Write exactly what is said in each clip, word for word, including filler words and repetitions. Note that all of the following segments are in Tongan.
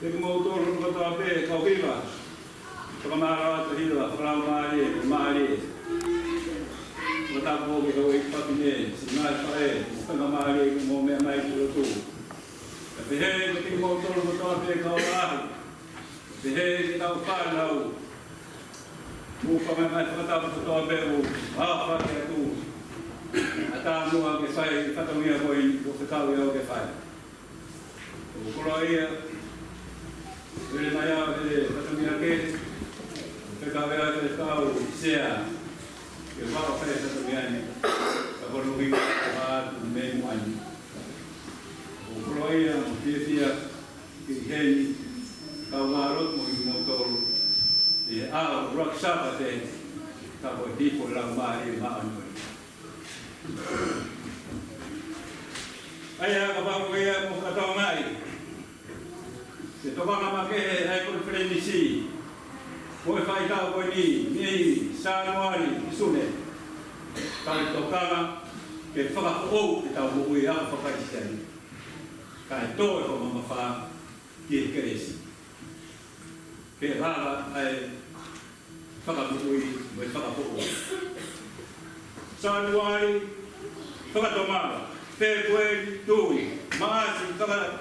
Pea kimoutolu kotoa pē kau hiva, fakamālō atu hiva, fakalaumālie, mālie. Fakatapu ki he houʻeiki fafine, siʻi ngaahi faʻē, mo faingamālie kuo mou meʻa mai ki lotu. Pea pehē ki he kimoutolu kotoa pē kau lahi. Pehē ki he kau fānau. Mou fakaʻapaʻapa, fakatapu kotoa pē ʻoku ʻaofaki atu. ʻA e taumuʻa ke fai, fatongia ko eni, ʻoku fekau ia ʻo ke fai. ʻOku koloaʻia, vele mai au he fatongia kehe, fekau ia ke kau sea, ke vaʻo fai fatongia ni, ka ko e ʻuhinga ʻoku ʻatu mei muʻa ni. ʻOku koloaʻia mo fiefia, ke ʻi heni, kau mālō mo kimoutolu, ʻi he ʻaho ʻuluaki Sāpate, ka ko e hifo e Laumālie Māʻoniʻoni. ʻA ia, kapau ko ia ʻoku mou fakatokangaʻi ke tokanga makehe ʻa e konifelenisi mo e faʻahitaʻu ko eni, mei Sānuali ki Sune, tau tokanga ke fakafoʻou ʻetau moʻui ʻa e fakaʻisiani. Kae tō e fakamamafa ki he kelesi. Ke lava ʻa e fakamoʻui mo e fakafoʻou. Sānuali, fakatomala. Fēpueli, tui. Maʻasi, faka-,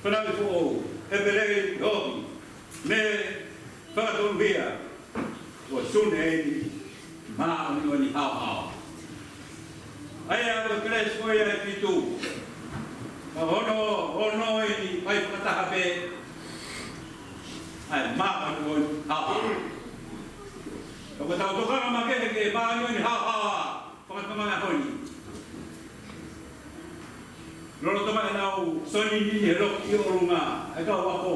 fanauʻi foʻou. ʻEpeleli, ohi. Mē, fakatonuhia. Ko Sune eni, māʻoniʻoni haohaoa. ʻA ia ko e kelesi ko ia ʻe fitu. Ka hono, hono eni, ʻai fakataha pē. ʻA e māʻoniʻoni haohaoa. Ka ko ʻetau tokanga makehe ki he māʻoniʻoni haohaoa, fakatomala honi. Lolotonga ʻenau sōnini he loki ʻi ʻolunga, ʻa e kau ako,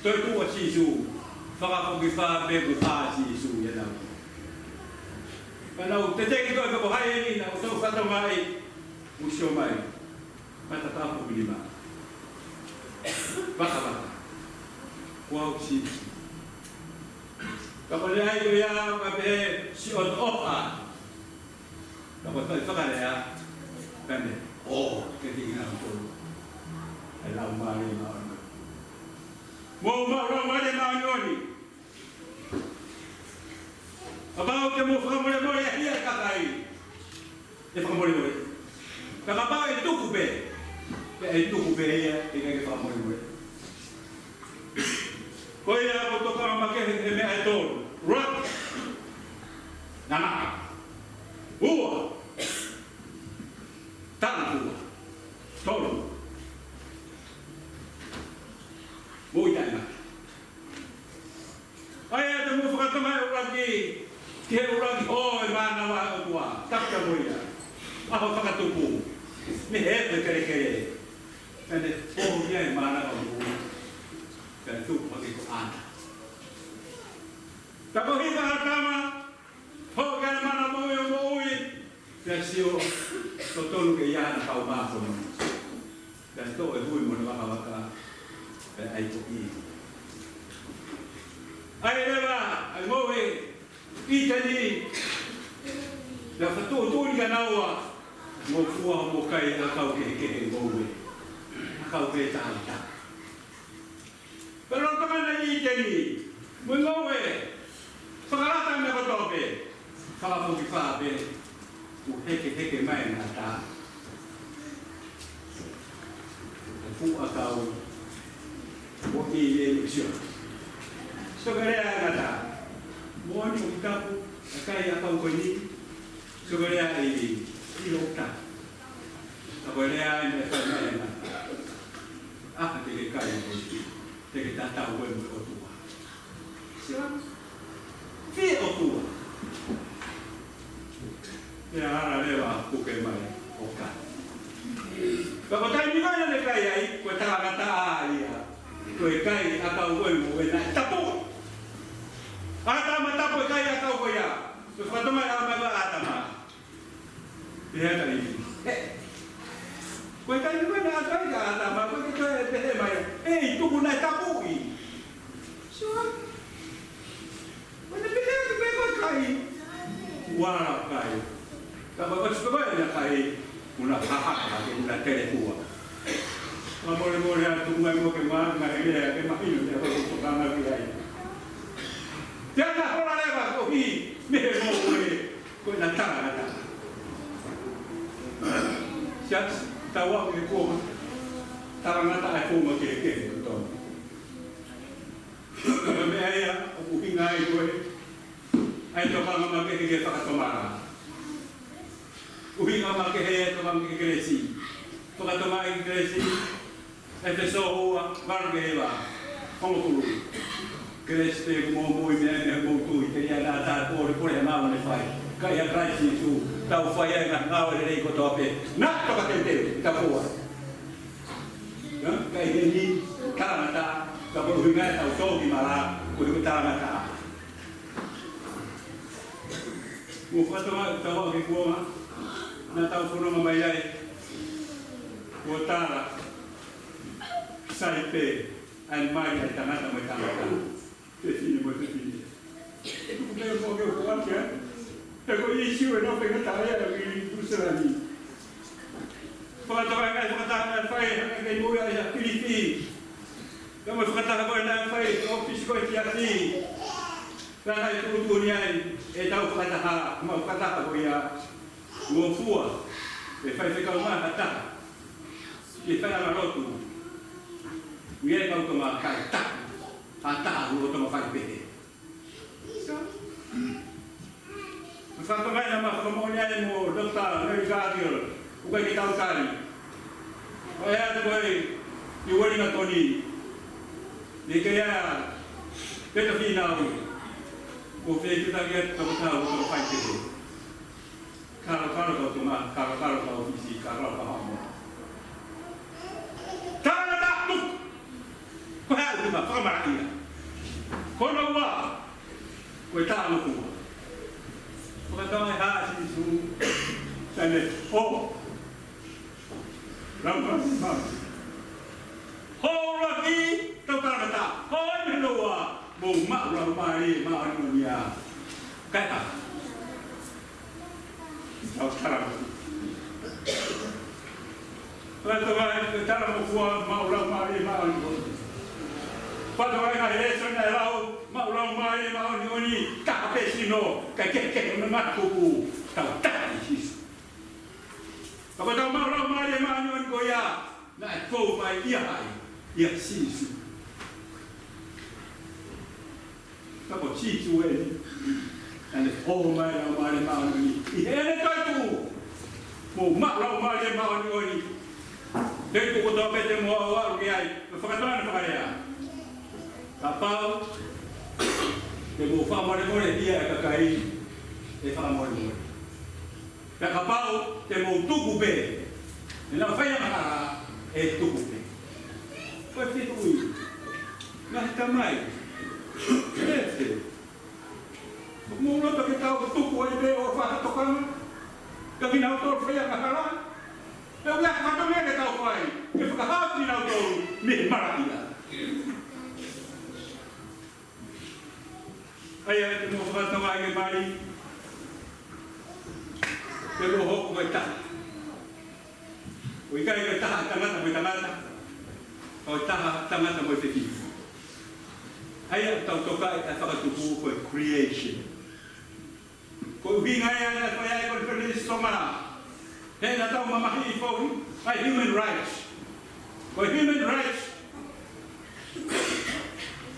toetuʻu ʻa Sīsū, fakafokifā pē kuo hā ʻa Sīsū ʻiate kinautolu. Ka nau tetekitoʻi ko hai eni, nau tau fakatokangaʻi, ʻoku sio mai, matatapu nima. Vakavaka. Ko au Sīsū. Ka ko e lea ia, ka pehē, siʻotoʻofa. Ka ko e fai fakalea, pehē, ʻoku ke tiki na ko e Laumālie Māʻoniʻoni. Mou maʻu Laumālie Māʻoniʻoni. Kapau te mou fakamolemole ʻa e kakai, ʻe fakamolemole. Ka kapau ʻe tuku pē, pea ʻe tuku pē ia, ʻikai ke fakamolemole. Ko ia ʻoku tokanga makehe he meʻa ʻe tolu. Ua. Nana. Ua. Tanu ua. Tolu. Mou ʻi ai na. ʻA ia te mou fakatokangaʻi ʻuluaki, ki he ʻuluaki ʻo e mānava ʻa e ʻOtua, tapu kia mo ia. ʻAho fakatupu, mei he kelekele. Pea ne ʻomi ia e mānava moʻui. Pea tupu hake ko ʻAtama. Ka ko e hika ʻa ʻAtama, hoko ʻa e mānava moʻui ʻo moʻui, pea sio, totonu ke ʻi ai haʻana kau mākona. Pea toʻo e hui mo hono vakavaka, pea ʻai ko ʻIvi. ʻAi leva, ʻai ngoue, ʻi ʻĪteni, pea fakatuʻutuʻuni kia naua, mou fua mou kai ʻakau kehekehe ngoue, ʻakau pē tāutaha. Pea lolotonga ʻi ʻĪteni, mo e ngoue, fakalata e meʻa kotoa pē, fakafokifā pē, kuo hekeheke mai e ngata. E fuʻu ʻakau, ʻo ʻi he ʻEiki Sīsū. Sio ki he lea e ngata, moʻoni ʻoku tapu, ʻa e kai ʻakau ko eni, sio ki he lea ʻa e ʻEiki, ʻilo ʻoku tapu. Ka ko e lea eni ʻe fai mai e ngata. ʻAha, te ke kai, te ke tatau koe mo e ʻOtua. Sio, fie ʻOtua. Pea ala leva ʻo puke mai ʻo kai. Ka ko e taimi ko ē naʻa ne kai ai, ko e talangataʻa ia. Ko e kai ʻakau ko ē mo e naʻe tapu. ʻAtama tapu e kai ʻakau ko ia. Ko e fakatomala mai ko ē ʻa ʻAtama. Pea ka ʻi. Ko e taimi ko ē naʻa kai ʻa ʻAtama, ko e ke toe pehē mai, ʻei, tuku naʻe tapuʻi. Sio. Ko e pehē atu pē ko e kai. Ua la kai. Ka ko e ʻosi pē ko ē naʻa kai, ʻuna hahaka, ʻuna telekua. Fakamolemole atu, tuku mai muʻa ke u maʻu ha lea ke mahino e meʻa ko ē ʻoku ou tokanga ki ai. Te u hanga ʻo hola leva koeʻuhi mei he moʻui ko ē ʻa e talangataʻa. Siʻi, tau aʻu ki he kuonga talangataʻa, ʻe founga kehekehe kotoa. Ko e meʻa ia ʻoku ʻuhinga ai ko ē ʻa e tokanga makehe ki he fakatomala. ʻUhinga makehe ʻa e tokanga ki he kelesi. Fakatomala ki he kelesi, ʻEfesō ua, valu ki he hiva, hongofulu. Kelesi pē ʻoku mou moʻui mei ai, mei hoʻomou tui, telia naʻa tau polepole ʻa e ngāue naʻa ne fai. Ka ʻia Kalaisi Sīsū, tau fai ai ʻa e ngāue lelei kotoa pē naʻa toka teuteu ʻetau fua. Hā? Ka ʻi heni, talangataʻa, ka ko e ʻuhinga ia ʻetau tō ki mala, ko e talangataʻa. Mou fakatokangaʻi, tau aʻu ki he kuonga naʻa tau fononga mai ai, kuo tala, sai pē ʻa e mali ʻa e tangata mo e tangata, fefine mo e fefine. Tuku pē muʻa ke u foaki atu. He ko e ʻīsiu ʻe nofo faingataʻa ia ʻi Nuʻusila ni. Fakatokangaʻi e ngaahi fakataha naʻe fai, hangē ko e moʻui ʻa Pilipi. Pea mo e fakataha ko ē naʻe fai ʻi he ʻōfisi ko ē ʻa e siasi. Pea naʻe tuʻutuʻuni ai ʻetau fakataha, homau fakataha ko ia. Ngofua, ʻe faifekau mai ha taha ke fai ʻa e lotu. ʻI ai kau tama kae taha, ha taha ʻoku tama fai pehē. Ko e fakatokangaʻi naʻa ma fakamoʻoni ai mo Doctor Mary Garfield, ʻoku ʻikai ke tau tali. Ko e ʻaho ko ē ʻi Uelingatoni, ne kei ʻi ai ʻa Peta Fīnau, ko e feituʻutaki atu toko taha ʻoku tama fai pehē. Kalokalo kau tama, kalokalo kau ʻōfisi, kalokalo kau hamo. Talangataʻa tuku! Ko e hā e ʻuhinga, fakamalaʻia. Ko hono ua, ko e talangofua. Fakatokangaʻi ha Sīsū, sai ne, ʻo. Laumālie Māʻoniʻoni. Holo ki he talangataʻa. Holo mei hono ua, mou maʻu Laumālie Māʻoniʻoni ia. Kae hā? Tau talangofua. Fakatokangaʻi e talangofua, maʻu Laumālie Māʻoniʻoni. Fakatokangaʻi e ngaahi lēsoni naʻe lau, maʻu Laumālie Māʻoniʻoni, taha pē sino, kae kehekehe hono ngaahi kupu, tau taha ʻia Sīsū. Ka ko ʻetau maʻu Laumālie Māʻoniʻoni ko ia, naʻe fou mai ʻia hai? ʻIa Sīsū. Ka ko Sīsū eni, naʻa ne fou mai Laumālie Māʻoniʻoni ʻi heʻene toetuʻu. Mou maʻu Laumālie Māʻoniʻoni. Te u tuku kotoa pē te mou ʻalu ki ai, mo e fakatokanga fakalea. Kapau te mou fakamolemole ʻia e kakai, ʻe fakamolemole. Pea kapau te mou tuku pē, ʻe nau fai angahala, ʻe tuku pē. Ko e fehuʻi, ngaahi tamai, ʻe te, mou loto ke tau tuku ai pē ʻo fakatokanga, ka kinautolu fai angahala, pea ʻoku ʻi ai ha fatongia ke tau fai, ke fakahaofi kinautolu mei he malaʻia. ʻA ia te mou fakatokangaʻi e mali, te mou hoko ko e taha. ʻOku ʻikai ko e taha tangata mo e tangata, ka ko e taha tangata mo e fefine. ʻA ia tau tokaʻi e fakatupu ko e creation. Ko e ʻuhinga ia naʻe fai ai e konifelenisi Tonga. He naʻa tau mamahiʻi foki ʻa e human rights. Ko e human rights,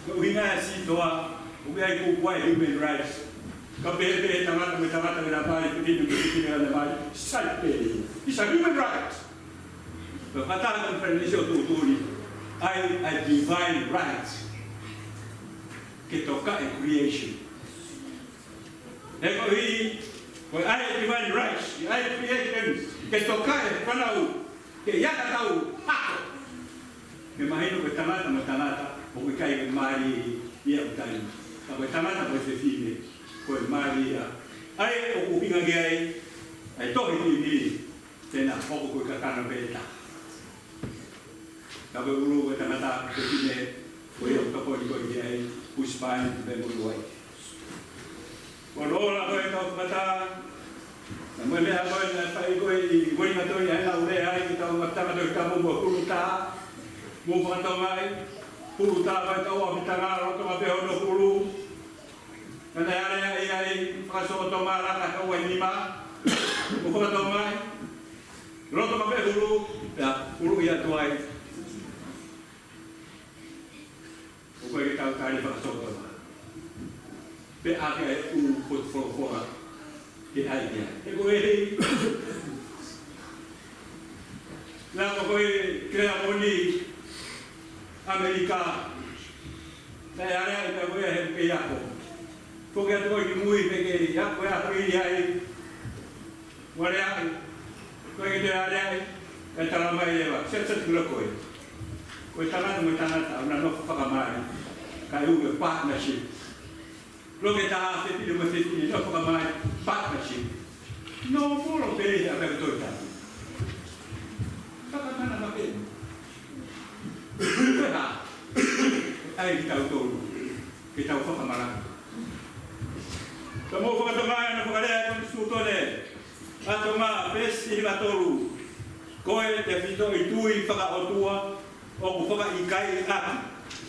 ko e ʻuhinga ia e sitoa, ʻoku ʻi ai e kupu ʻa e human rights. Ka pehē pē ʻe he tangata mo e tangata ʻoku ne mali, fefine mo e fefine ʻoku ne mali, sai pē. It's a human right. Ko e fakataha e konifelenisi ʻo tuʻutuʻuni ai ʻa e divine rights. Ke tokaʻi e creation. He ko e, ko e ʻai e divine rights, ʻai e creation, ke tokaʻi e fānau, ke ʻi ai haʻatau ako. Ke mahino ko e tangata mo e tangata, ʻoku ʻikai ko e mali ia ʻoku tali. Ka ko e tangata mo e fefine, ko e mali ia. ʻA ia ʻoku ʻuhinga ki ai ʻa e tohi ni, te na hoko ko e kakano pē ʻe taha. Ka ko e ʻulu ko e tangata, ko e fefine, ko ia ʻoku tokoni ko ia ai, husband, pea mo e uaifi. Ko hono ola ko ē ʻetau fakataha, na mo e meʻa ko ē naʻe fai ko ē ʻi Uelingatoni, ʻa ē naʻa ku lea ai ki he tau ngaahi tangata ʻo e tapu mo e hulu taha, Mou fakatokangaʻi, hulu tā mai taua mitanga, loto mā pē hono hulu. Naʻe aleaʻi ai, fakasōtoma laka kaua nima. Mou fakatokangaʻi, loto mā pē hulu, pea hulu ia tuai. ʻOku ʻikai ke tau tali fakasōtoma. Pea ʻai ke ʻai ʻū potu folofola ke ʻai ia. He ko e hei. Naʻa ko e Kileamoni ʻAmelika. Naʻe aleaʻi pea ko e he ke ako. Foki atu ko e ki mui he ke ako e ako i ai. Ua leaʻi, ko e ke te aleaʻi, kae tala mai leva, set, set, kula koe. Ko e tangata mo e tangata, ʻoku na nofo fakamālie, kae ʻoua ke partnership. Loke tā fefine mo e fefine, nofo fakamālie, partnership. No, molo pele he ʻape ko toi tapu. Fakamana ma pele. Ko e hā, ʻai ke tau tolu, ke tau fakamalanga. Ka mou fakatokangaʻi ʻa e fakalea ʻa e Konisitūtone. ʻA Tonga, peesi hiva tolu. Ko e tefitoʻi tui fakaʻotua, ʻoku fakaʻikaiʻi ʻaki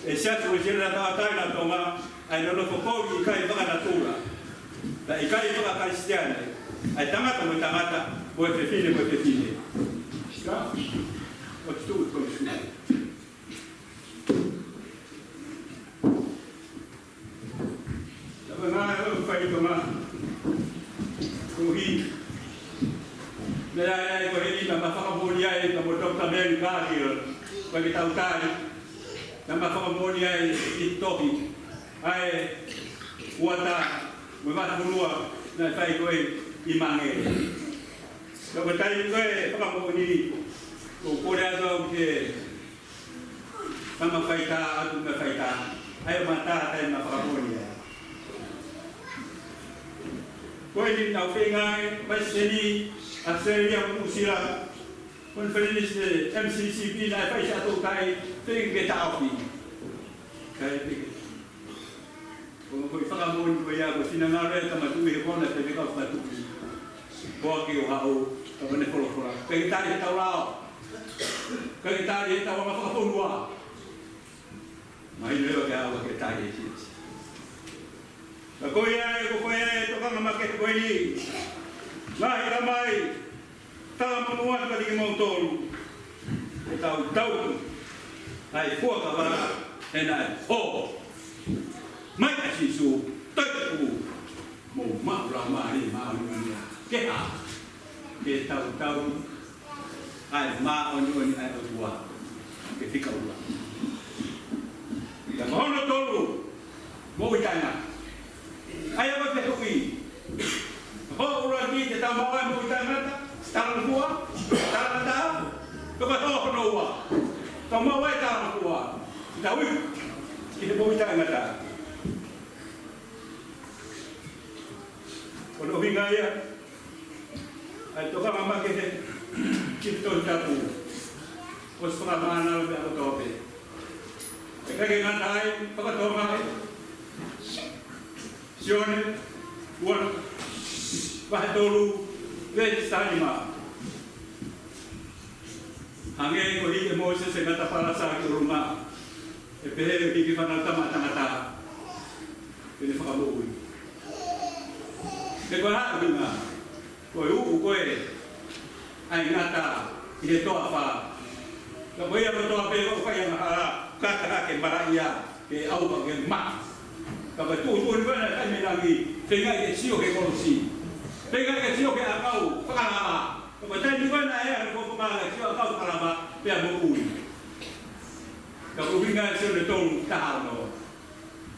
ʻe he Siasi Uēsiliana Tauʻatāina ʻa Tonga, ʻa e nonofo poʻuli ʻikai fakanatula, pea ʻikai fakakalisitiane, ʻa e tangata mo e tangata, mo e fefine mo e fefine. Ka, ʻoku tuʻu ko e sui. Tapa ngā e ʻo fai Tonga. Koeʻuhi. Naʻe ʻi ai ko eni naʻa ma fakamoʻoni ai ka mo Doctor Mary Cargill, ko e ke tau tali. Naʻa ma fakamoʻoni ai ʻi tohi. ʻA e uata, mo e vatu fonua, naʻe fai ko e ʻi Mange. Ka ko e taimi ko e fakamoʻoni, ko e kole atu au ke Ka ma faitā atu, ma faitā. ʻAi ʻo ma tā, ʻai ma fakamoʻoni ai. Ko eni naʻa ku feinga ai, mai seni, ʻAositelēlia mo Nuʻu Sila. Ko e feinga ni se M C C P naʻe fai ʻi Siaʻatoutai, feinga ke taʻofi. Kai piki. Ko e foʻi fakamoʻoni ko ia, ko e finangalo e Tama Tuʻi he kona te meka fakatuʻi. Ko ake ʻo haʻu, ka mane folofola. Ke ke tali he tau lao. Ke ke tali he tau anga fakafonua. Mahino ia ke haʻu ke tali he siti. Ka ko ia e, ko, ko ia e tokanga makehe ko eni. Ngaahi Tamai, talamonū atu kiate kimoutolu. Ke tau tauhi ʻa e fuakava, he naʻe hō mai ʻa Sīsū, toetuʻu, mo maʻu Laumālie Māʻoniʻoni ia. Ke hā? Ke tau tauhi ʻa e māʻoniʻoni ʻa e ʻOtua. Ke fika ua. Ka ko hono tolu, moʻui taʻengata. ʻAi ʻa e fehuʻi. Ko e ʻuluaki, te tau maʻu ai moʻui taʻengata, talangofua, talangataʻa, ko e hā hono ua? Tau maʻu ai talangofua, tau iku ki he moʻui taʻengata. Ko hono ʻuhinga ia, ʻa e tokanga makehe ki he Tohi Tapu. ʻOsi fakamānava pē ʻa kotoa pē. ʻIkai ke ngata ai, fakatokangaʻi. Sione, ua, vahe tolu, veesi taha nima. Hangē ko e hiki ʻe Mōsese e ngata palasa ki ʻolunga, ʻe pehē ʻe hiki Fanautama ʻa Tangata, pea ne fakamoʻui. He ko e hā e ʻuhinga? Ko e uʻu ko ē ʻa e ngata ʻi he toafa. Ka ko ia kotoa pē ʻoku fai angahala, kaka hake maraʻia, ke ʻauha ke maʻa. Ka ko e tuʻutuʻuni ko ē naʻe fai mei langi, feinga ke sio ki he kolosi. Feinga ke sio ki he ʻakau fakalava. Ka ko e taimi ko ē naʻe ʻi ai e fofonga ke sio ʻakau fakalava, pea moʻui. Ka ko e ʻuhinga e Sione tolu taha ono.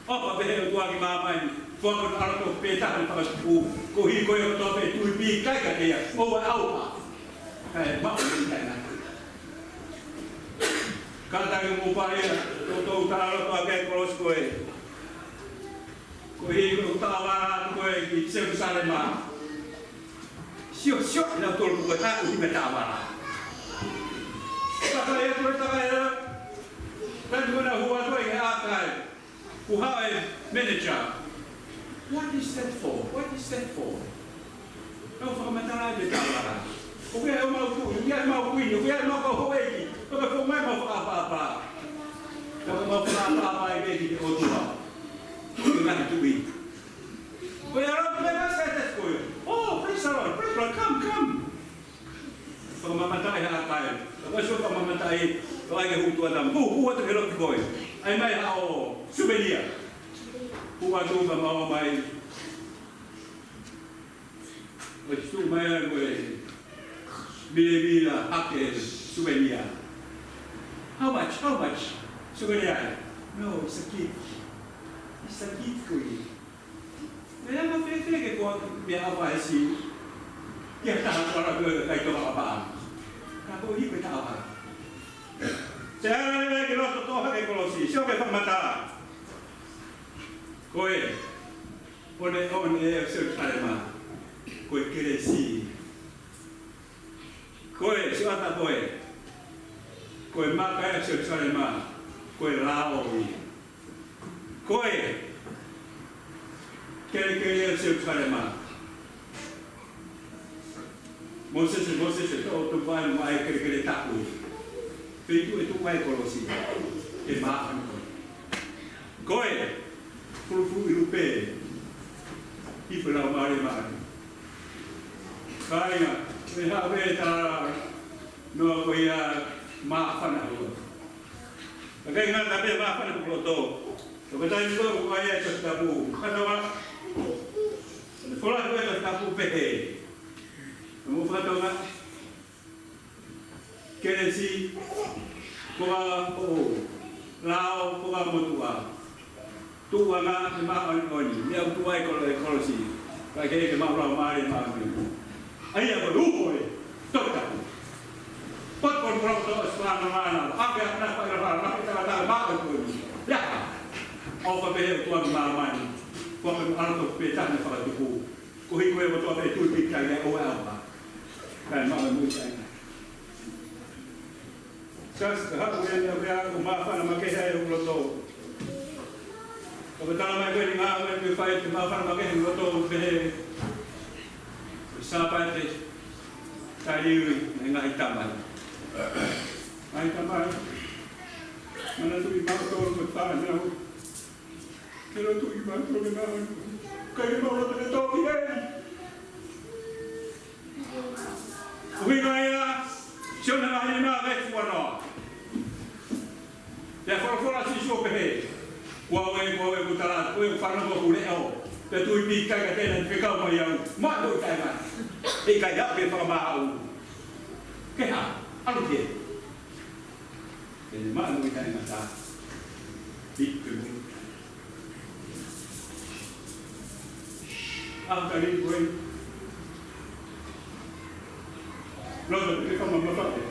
ʻOfa pē he ʻOtua ki māmani, foaki hono ʻAlo tofu pē taha ne fakatupu, koeʻuhi ko ia kotoa pē ʻe tui pē kiate ia, ʻoua ʻe ʻauha, kae maʻu moʻui taʻengata. Kātaki mou pāia, toutou tala loto ʻaki e kolosi ko ē. Koeʻuhi ko e taʻovala atu ko ē ki Selusalema. Sio, sio, ʻi nautolu ko e taʻu ʻi he taʻovala. Takai atu e takai atu. Taimi ko ē naʻe hū atu ai ki he ʻākai. Kuo haʻu e manager. What is that for? What is that for? Naʻa ku fakamatala ai pē taʻovala. ʻOku ʻi ai homau tuʻi, ʻoku ʻi ai homau kuini, ʻoku ʻi ai homau kau houʻeiki. Pea ka fou mai mau fakaʻapaʻapa. Ka mau fakaʻapaʻapa ai pē ki he ʻOtua. Ko e ngaahi tuʻi. Ko e ʻalu pē mai e tasi ko ē. Oh, praise the Lord, praise the Lord, come, come. Fakamamataʻi ha kakai. Ka ko e sio fakamamataʻi, ko ai ke hū tuʻa tamu. Hū, hū atu ke loki ko ē. ʻAi mai haʻo suvelia. Hū atu ka mau mai. ʻOsi tuʻu mai ʻa e ko e milemila hake suvelia. How much? How much? Suvelia. No, it's a gift. It's a gift for you. Meʻa ma fēfē ke ko e meʻaʻofa ʻe siʻi. Ia taha ko ala ko e kai toka apa. Ka ko e hiko e taha. Te ala leva ki loto toʻo hake kolosi. Sio ki he fakamatala. Ko e ʻoneʻone ʻo Selusalema, ko e kelesi. Ko e sio atu ko ē, ko e maka ʻo Selusalema, ko e lao ia. Ko e kelekele ʻo Selusalema. Mōsese, Mōsese, toʻo ʻo tuku mai ʻa e kelekele tapu. Feituʻu ʻe tuʻu ai e kolosi. Ke māʻoniʻoni. Ko e fulufuluʻi lupe. ʻI he Laumālie Māʻoniʻoni. Kāinga, ʻe hā pē ta noa ko ia māfana holo. Ka ke ngata pē māfana holo tō. Ka ko e taimi ko ē ʻoku ʻi ai e Tohi Tapu. Fakatauange. Fola ko e Tohi Tapu pehē. Mo fakatauange. Kelesi, ko e lao, ko e motuʻa. Tuʻuʻanga ʻe māʻoniʻoni, meʻa ʻoku tuʻu ai kolo e kolosi, kae kehe ke maʻu Laumālie Māʻoniʻoni. ʻA ia ko e uho e Tohi Tapu. Potu ko e kolosi ʻo e suana mana, ʻa e ʻapi ʻa e fānau, ʻa e fānau, ʻa e fānau, māʻoniʻoni. Ia, ʻofa pē ʻOtua ki māmani, ko e ʻalu atu pē taha ne fakatupu. Ko e hiko ʻe kotoa pē tui pita ia ʻo e ʻaho. Kae maʻu e moʻui taʻengata. Siasi, ka haʻu ʻeni ʻo pehē ʻoku māfana makehe ʻa e loto. Ka ko e tala mai ko eni ngā ʻoku fai ke māfana makehe loto pehē. Ko e Sāpate, tali ui, ngaahi tamai. Ngaahi tamai. Manatuʻi mautolu ko e fānau. Ke lotu ʻi mātou ke maʻu. Kai ke maʻu loto ke tō ki ai. ʻUhinga ia, Sione vahe nima veesi uanoa. Pea folofola ʻa Sīsū ʻo pehē, ko au ē, ko au ē, ʻoku tala, ko e fānau ʻoku leʻo. Pea tui pita kiate au, fekau mai au, maʻu moʻui taʻengata. ʻIkai haʻu ke fakamaau. Ke hā, ʻalu ki ai. Ke ne maʻu moʻui taʻengata. Piki moʻui. ʻA e tali ko ē. Loto ke kama mafake.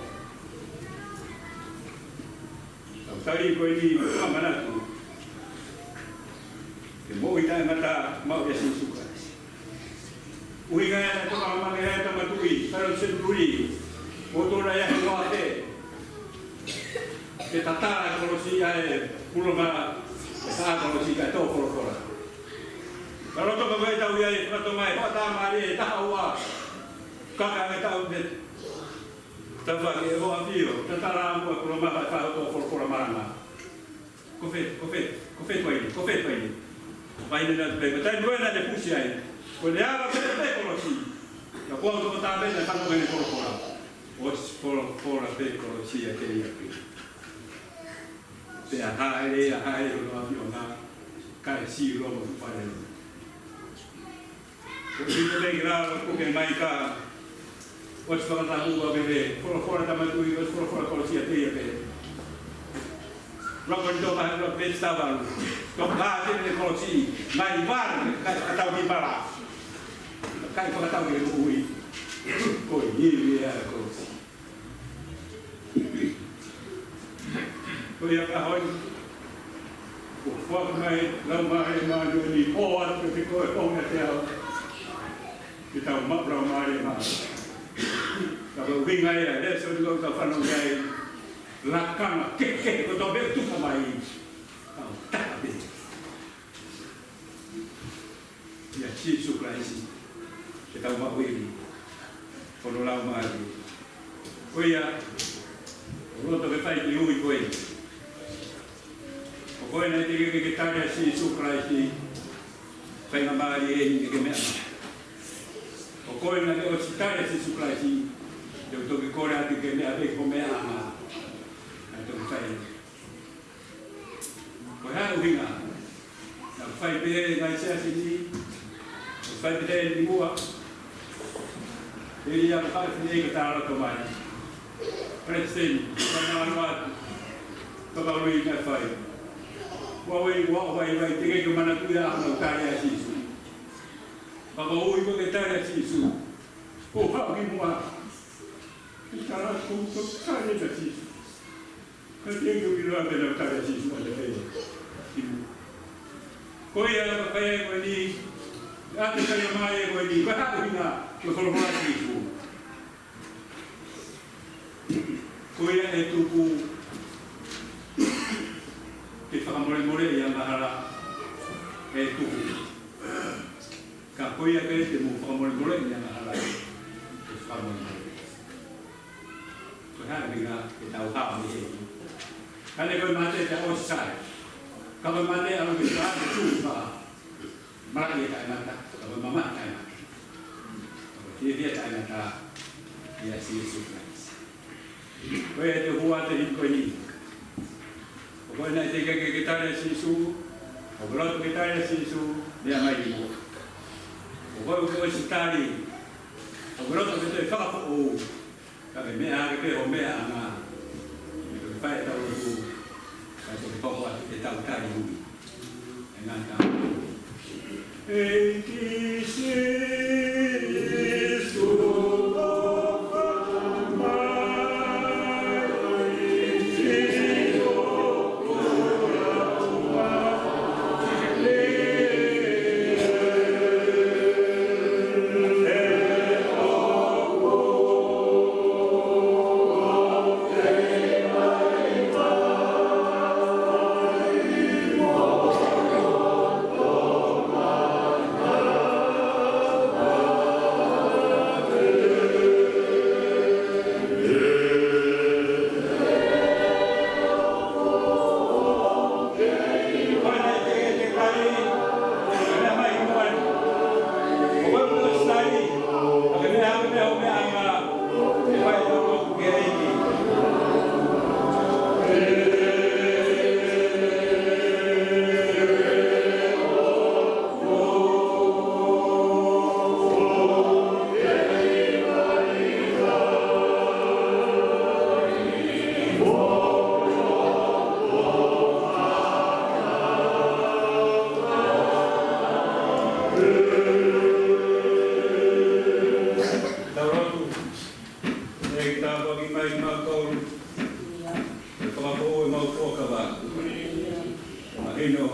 ʻA e tali ko eni fakamanatu. Ke moʻui taʻengata maʻu ʻia Sīsū Kalaisi. ʻUhinga ia naʻe toka mai ʻa e Tama Tuʻi, talu senituli, ʻo tō na ia he ua te. Ke tatala e kolosi ʻa e pulonga, ke tatala e kolosi kae tō folofola. Ka loto ka ʻoku tau ʻi ai, ka tō mai, ka tā mai e taha ua. Kaka e tau te. Tau fake e ʻofa ʻafio, tatala ʻa e pulonga kae tō folofola malanga. Ko fē, ko fē, ko fē ko eni, ko fē ko eni. Ko eni na pe, ko tai ko ena te pusi ai. Ko e ala pē pē kolosi. Ka ko au toko tāpē na kano eni folofola. ʻOsi folofola pē kolosi ʻa ke ia pē. Pea haere, ʻa haere, ʻo loa ki ʻona. Kae sio mo fale. Ko e ʻuhinga pē ki lalo ko ke mai ka, ʻosi fakatapu ʻa pehē, folofola Tama Tuʻi, ʻosi folofola kolosi ʻa teia pē. Loko ni tō kahe kula pē tavalu, tō kahe pē kolosi, mai vale, kae fakatau ki mala. Kae fakatau ki moʻui, ko e ivi ʻa e kolosi. Ko ia ka hoi. Ko e foaki mai, Laumālie Māʻoniʻoni, ʻoatu kiate koe, ʻoatu kiate au. Ke tau maʻu Laumālie Māʻoniʻoni. Ka ko e ʻuhinga ia, lēsoni ʻoku tau fanongo ai. Lakanga kehekehe, ko e tau meʻa tupu mai. Tau taka pē. ʻIa Sīsū Kalaisi, ke tau maʻu ʻi hono Laumālie. Ko ia, ʻoku loto ke fai ki ui ko ē. Ko koe naʻe teʻeki ke ke tali ʻa Sīsū Kalaisi, faingamālie eni ke ke meʻa mai. Ko koe naʻe ʻosi tali ʻa Sīsū Kalaisi, te u toki kole atu ke meʻa pē ki ho meʻaʻanga. Naʻe toki fai. Ko e hā e ʻuhinga? Naʻe fai pē ʻe he ngaahi siasi ni, naʻe fai pē ʻe he ni mua. Pea ʻi he ʻaho ko eni ka tala atu mai. Palesiteni, ka nā loa atu. Toka lui naʻe fai. Ua wei, ua wai wai, teʻeki ke manatuʻi ʻa hono tali ʻa Sīsū. Pea ʻoku ui ko e tali ʻa Sīsū. Ko e hā e ʻuhinga? Ke tala ko e tali ʻa Sīsū. Ka te u ʻilo ʻa e meʻa naʻe tali ʻa Sīsū ʻa e. Ko ia ka fai ko eni, ʻa e fai mai ko eni, ko e hā e ʻuhinga, ko e folofola ʻa Sīsū. Ko ia ʻe tuku ke fakamolemoleʻi angahala ʻe tuku. Ka ko ia pē te mou fakamolemoleʻi angahala, te fakamolemoleʻi. Ko e hā e ʻuhinga ke tau haʻu mei heni? Ka ne ko e mate te ʻosi sai. Ka ko e mate ʻalu ki he taha te tuʻu pē. Malaʻe taʻengata, ka ko e mamahi taʻengata. Ka ko e fiefia taʻengata ʻia Sīsū Kalaisi. Ko ia te u hū atu he ʻaho ko eni. Ko koe naʻe teʻeki ke ke tali ʻa Sīsū, ʻoku ke loto ke tali ʻa Sīsū, meʻa mai ki muʻa. Ko koe ʻoku ke ʻosi tali, ʻoku ke loto ke toe fakafoʻou, ka ke meʻa hake pē ho meʻaʻanga, ke fai ʻetau lotu, kae toki hoko atu ʻetau tali ui. ʻE ngata. ʻEiki Sīsū, Tau lotu. ʻEiki, tāpuakiʻi mai kimautolu. ʻE fakafoʻou ʻemau fuakava. Mahino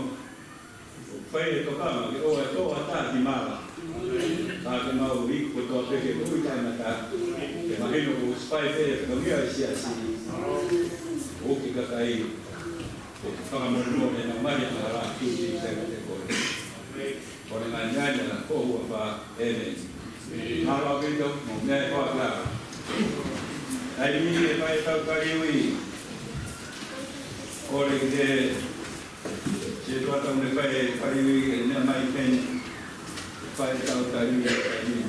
ʻoku fai e tokanga ke ʻoua ʻe toʻo ha taha ki mala. Ka ke mau iku kotoa pē ke moʻui taʻengata. Ke mahino ʻoku ʻosi fai pē e fatongia ʻa e siasi. ʻOku ke kakai. Ke fakamolemole ʻenau mali angahala ki he taimi ko eni. Ko e ngaahi meʻa ni ʻi ho huafa, ʻēmeni. Mālō ʻaupito, mou meʻa ʻi he huafa. Taimi ni ke fai ʻetau tali ui. Kole ki he sētuata ʻoku ne fai e tali ui, ke meʻa mai pē ni. Fai ʻetau tali ui, taimi ni.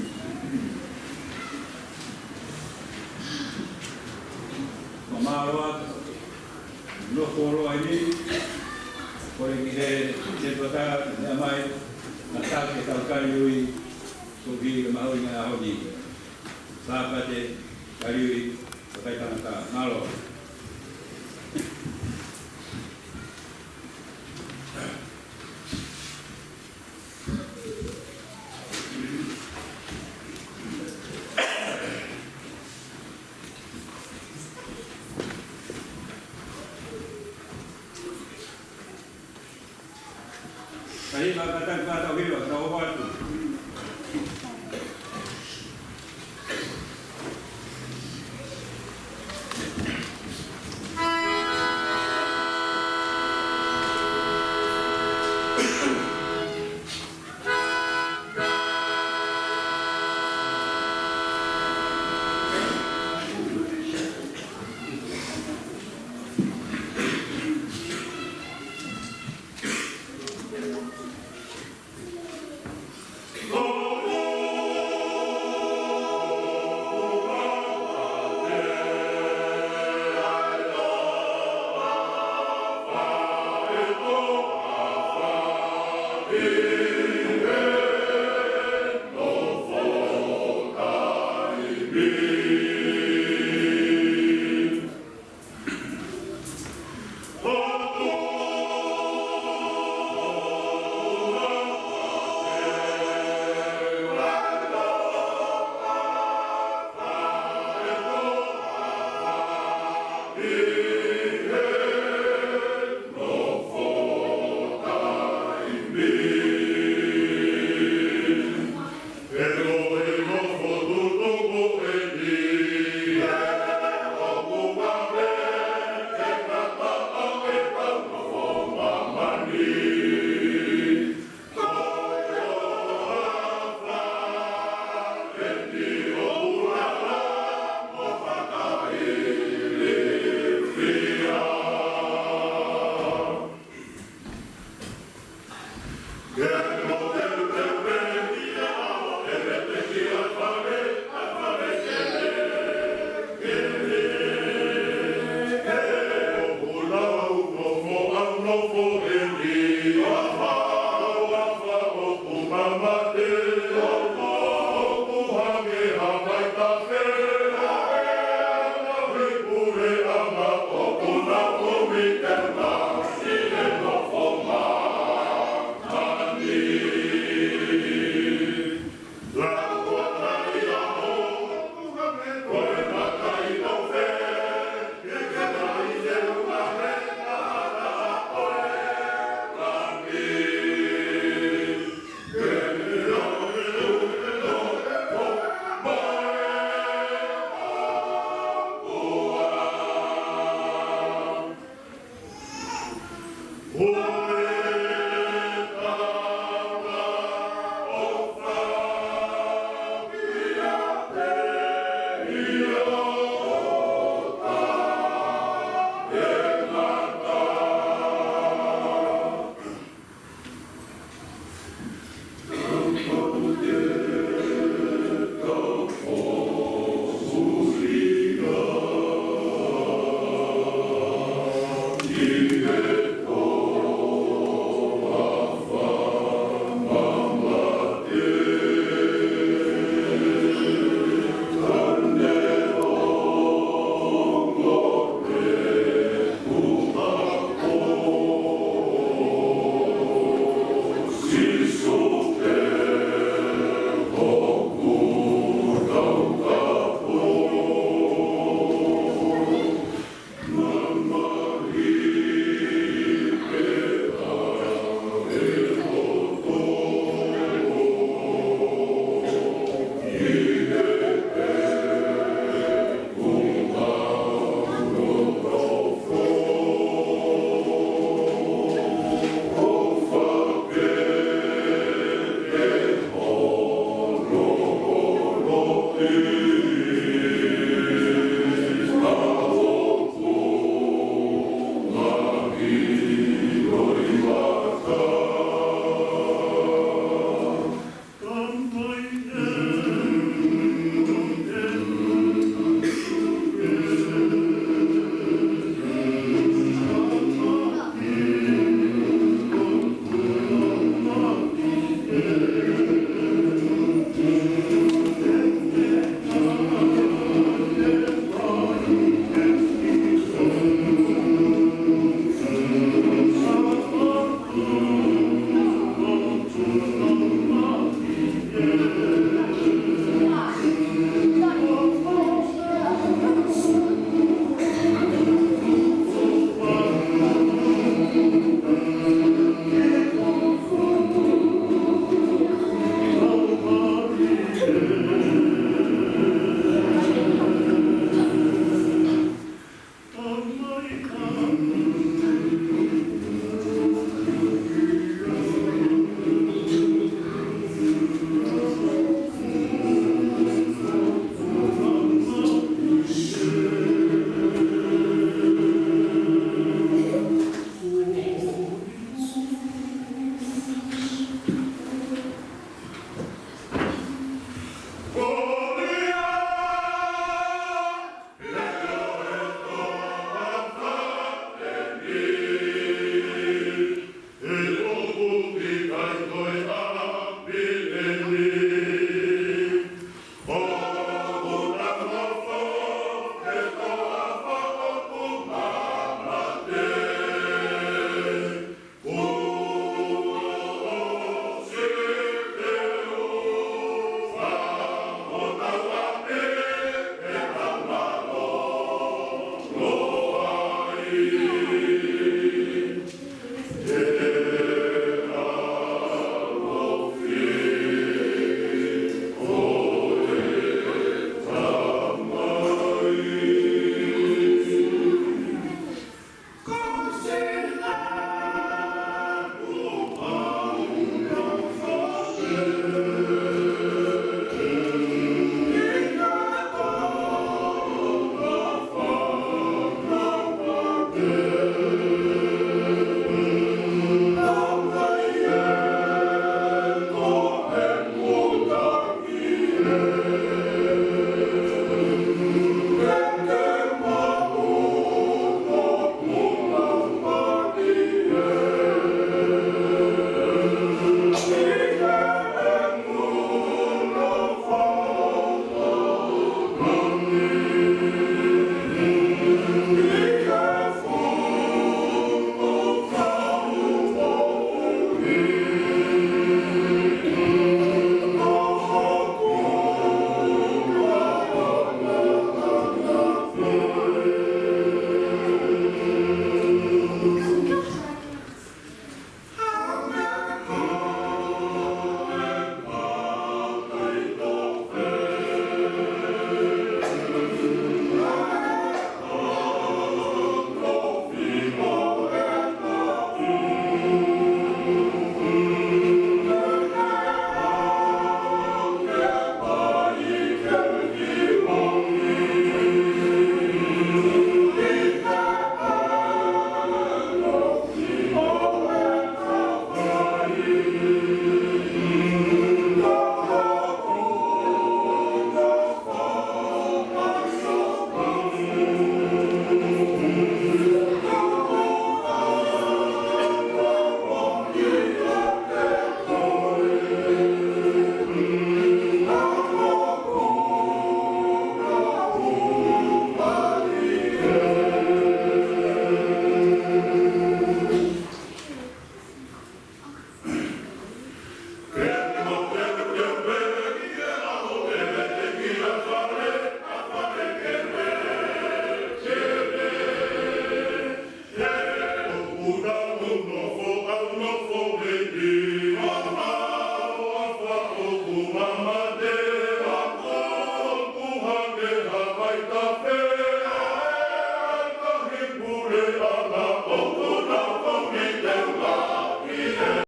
Mālō atu. Nofo ʻo ʻai ni, kole ki he sētuata, meʻa mai, naʻa tau ke tau tali ui, ko e kiʻi mahuʻinga ʻaho ni. Sāpate, tali ui, kakai tangata, mālō. Kae ʻai ke tau fakatau hilo, tau ʻoatu.